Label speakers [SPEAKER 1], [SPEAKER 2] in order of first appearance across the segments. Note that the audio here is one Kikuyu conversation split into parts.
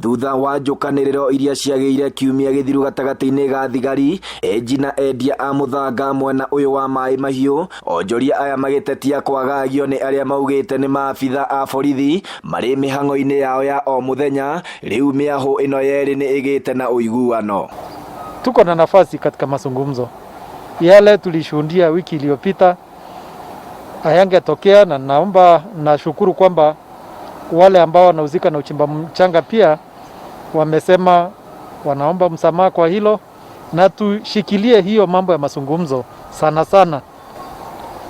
[SPEAKER 1] Thutha wa njũkanĩrĩro iria ciagĩire kiumia gĩthiru gatagatĩ-inĩ ga thigari, enji na endia a mũthanga mwena ũyũ wa Maĩ Mahiũ, onjoria aya magĩtetia kwagagio nĩ arĩa maugĩte nĩ maabitha a borithi marĩ mĩhang'o-inĩ yao ya o mũthenya, rĩu mĩahũ ĩno yerĩ nĩ ĩgĩte na ũiguano.
[SPEAKER 2] Tuko na nafasi katika mazungumzo yale tulishuhudia wiki iliyopita hayangetokea, na naomba nashukuru kwamba wale ambao wanahusika na uchimba mchanga pia wamesema wanaomba msamaha kwa hilo, na tushikilie hiyo mambo ya mazungumzo sana sana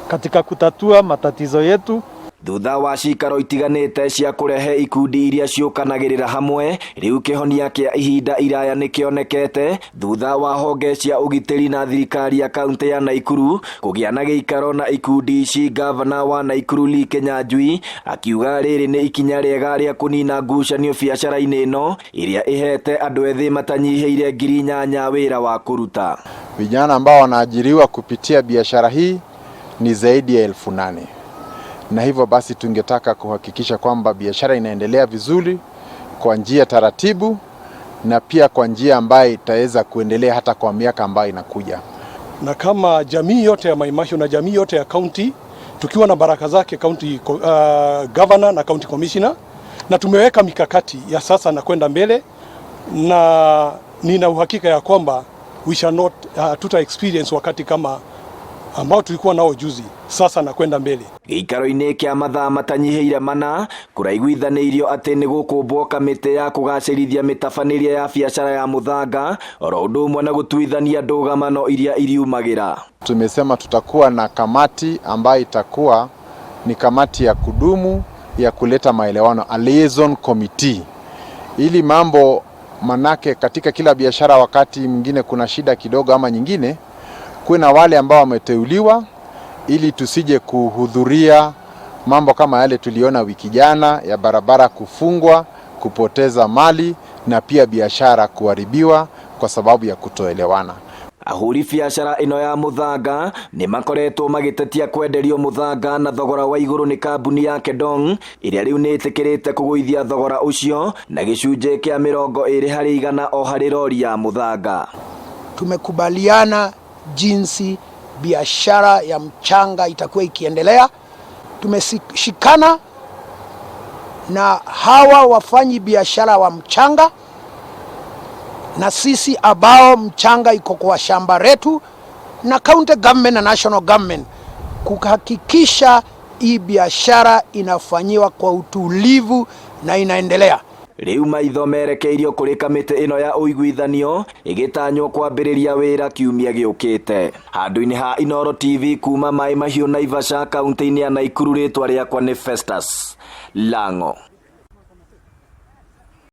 [SPEAKER 2] katika kutatua matatizo yetu.
[SPEAKER 1] Thutha wa cikaro itiganĩte cia kũrehe ikundi iria ciũkanagĩrĩra hamwe, rĩu kĩhonia kĩa ihinda iraya nĩkĩonekete thutha wa honge cia ũgitĩri na thirikari ya kaunti ya Naikuru kũgĩa na gĩikaro na ikundi ici. Gavana wa Naikuru Lee Kinyanjui akiuga rĩrĩ nĩ ikinya rĩega rĩa kũnina ngucanio biacara-inĩ ĩno ĩrĩa ĩhete andũ ethĩ matanyihĩire 8,000 wĩra wa kũruta.
[SPEAKER 3] Vijana ambao wanaajiriwa kupitia biashara hii ni zaidi ya 8,000 na hivyo basi tungetaka kuhakikisha kwamba biashara inaendelea vizuri kwa njia taratibu na pia kwa njia ambayo itaweza kuendelea hata kwa miaka ambayo inakuja.
[SPEAKER 4] Na kama jamii yote ya Mai Mahiu na jamii yote ya county tukiwa na baraka zake county governor na county commissioner, na tumeweka mikakati ya sasa na kwenda mbele, na nina uhakika ya kwamba we shall not tuta experience wakati kama ambao tulikuwa nao juzi, sasa na kwenda mbele.
[SPEAKER 1] Gĩikaro-inĩ kĩa mathaa matanyihĩire 4 kũraiguithanĩirio atĩ nĩ gũkũmbwo kamĩtĩ ya kũgacĩrithia mĩtabanĩrie ya biacara ya mũthanga oro ũndũ ũmwe na gũtuithania ndũgamano iria iriumagĩra.
[SPEAKER 3] Tumesema tutakuwa na kamati ambayo itakuwa ni kamati ya kudumu ya kuleta maelewano, a liaison committee, ili mambo manake katika kila biashara wakati mwingine kuna shida kidogo ama nyingine, kuwe na wale ambao wameteuliwa ili tusije kuhudhuria mambo kama yale tuliona wiki jana ya barabara kufungwa, kupoteza mali na pia biashara kuharibiwa kwa sababu ya kutoelewana.
[SPEAKER 1] Ahũri biacara ĩno ya mũthanga nĩ makoretwo magĩtetia kwenderio mũthanga na thogora wa igũrũ nĩ kambuni ya Kedong ĩrĩa rĩu nĩ ĩtĩkĩrĩte kũgũithia thogora ũcio na gĩcunjĩ kĩa 20% o harĩ rori ya mũthanga.
[SPEAKER 5] Tumekubaliana jinsi biashara ya mchanga itakuwa ikiendelea. Tumeshikana na hawa wafanyi biashara wa mchanga na sisi ambao mchanga iko kwa shamba letu na county government na national government kuhakikisha hii biashara inafanyiwa kwa utulivu na inaendelea.
[SPEAKER 1] Rĩu maitho merekeirio kũrĩ kamĩtĩ ĩno ya ũiguithanio ĩgĩtanywo kwambĩrĩria wĩra kiumia gĩũkĩte. Handũ-inĩ ha Inooro TV kuma Maĩ Mahiũ, Naivasha, kaunti-inĩ ya Naikuru, rĩtwa rĩakwa nĩ Festus Lango.